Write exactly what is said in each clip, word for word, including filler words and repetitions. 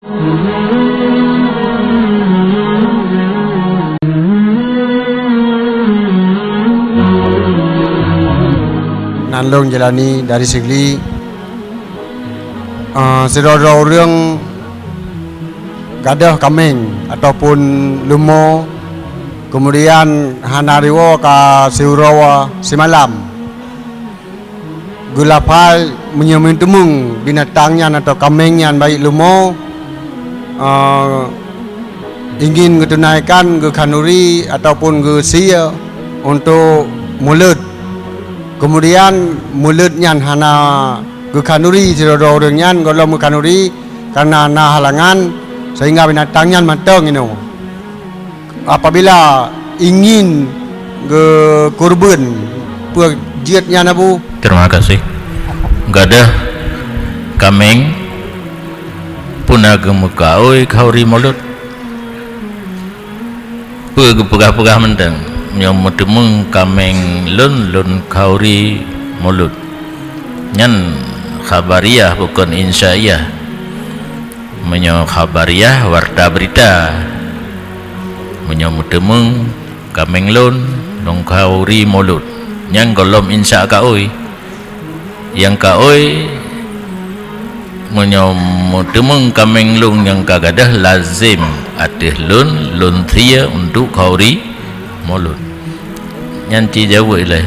Nan lôn jalani dari Sigli, eh, sidroe-droe ureuëng gadôh kaméng ataupun lumo, keumudian hana riwoe ka siuroe simalam. Geulafai meunyoe meuteumeung binatang nyan atawa kaméng nyan baik lumo, eh, ingin geutunaikan geukhanduri ataupun geusie untuk mulod. Keumudian mulod nyan hana geukhanduri sidroe-droe ureuëng nyan, gohlom geukhanduri kareuna na halangan sehingga binatang nyan mantong inoe. Apabila ingin geukurban, peue jeuet nyan, Abu? Terima kasih. Gadôh kaméng puna geumeukaôi khanduri mulod. Peue geupeugah-peugah mantong, nyoe meuteumeung kaméng lôn, lôn khanduri mulod. Nyan khabariah, bukon insya'iyah. Meunyoe khabariah, warta beurita. Meunyoe meuteumeung kaméng lôn, lôn khanduri mulod, nyan gohlom insya kaôi. Nyang kaôi, meunyoe meuteumeung kaméng lôn nyang ka gadôh, lazem ateueh lôn, lôn sie untuk khanduri mulod. Nyan ci jaweueb ilée.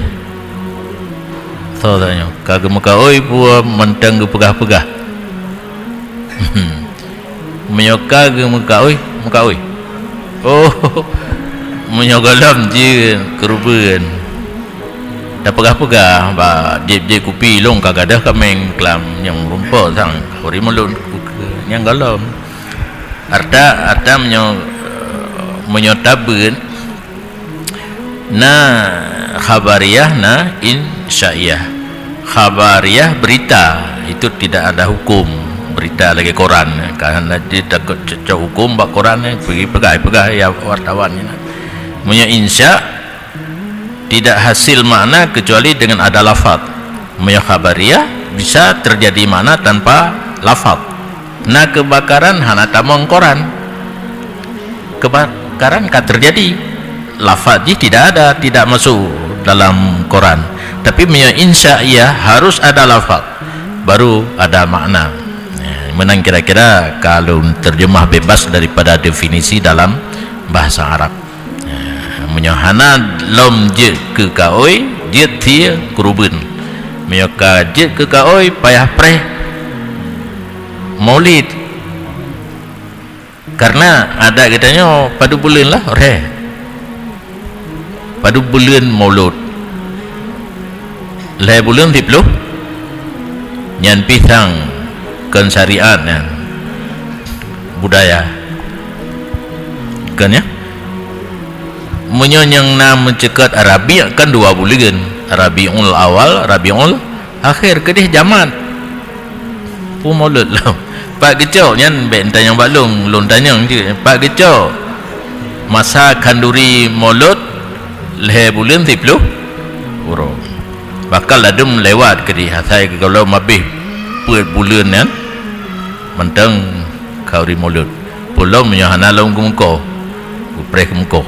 Soe tanyoe, ka geumeukaôi peue mantong geupeugah-peugah? Meunyoe ka geumeukaôi, meukaôi. Oh, meunyoe gohlom jeuet keureubeuen. Tapeugah-peugah bak jieb-jieb kupi, lôn ka gadôh kaméng klam nyang rumpok sang, khanduri mulod nyang gohlom. Arta, arta meunyoe, meunyoe tabeuet, na khabariah, na insya'iyah. Khabariah berita, itu tidak ada hukum. Berita lagée koran, kan, jadi takot cocok hukum bak koran, pergi peugah, peugah ya wartawan ni. Meunyoe insya, tidak hasil makna kecuali dengan ada lafaz. Meunyoe khabariah, bisa terjadi makna tanpa lafaz. Na keubakaran hana tamong koran. Keubakaran ka teujadi. Lafaz jih tidak ada, tidak masuk dalam koran. Tapi meunyoe insya'iyah harus ada lafaz, baru ada makna. Eh, meunan kira-kira ka lôn terjemah bebas daripada definisi dalam bahasa Arab. Eh, meunyoe hana lom jeuet keu kaôi, jeuet sie keureubeuen. Meunyoe ka jeuet keu kaôi, payah preh Maulid. Karena adat geutanyoe padub buleuen lah, rheh. Padub buleuen Maulud. Lhée buleuen siplôh. Nyan pih sang kon syariat nyan. Budaya. Kon ya? Meunyoe nyang na meuceukat Rabi' kan dua buleuen, Rabiul Awal, Rabiul Akhir, keudeh jamat. Peue Maulud lom. Pat geucok nyan bék tanyong bak lôn, lôn tanyong cit. Pat geucok masa khanduri Maulud lhée buleuen siplôh uroe. Bakal ladum lewat keudeh asai keu gohlom abéh peuet buleuen nyan mantong khanduri Maulud. Peue lom nyoe hana lom geumeuko, geupreh geumeuko.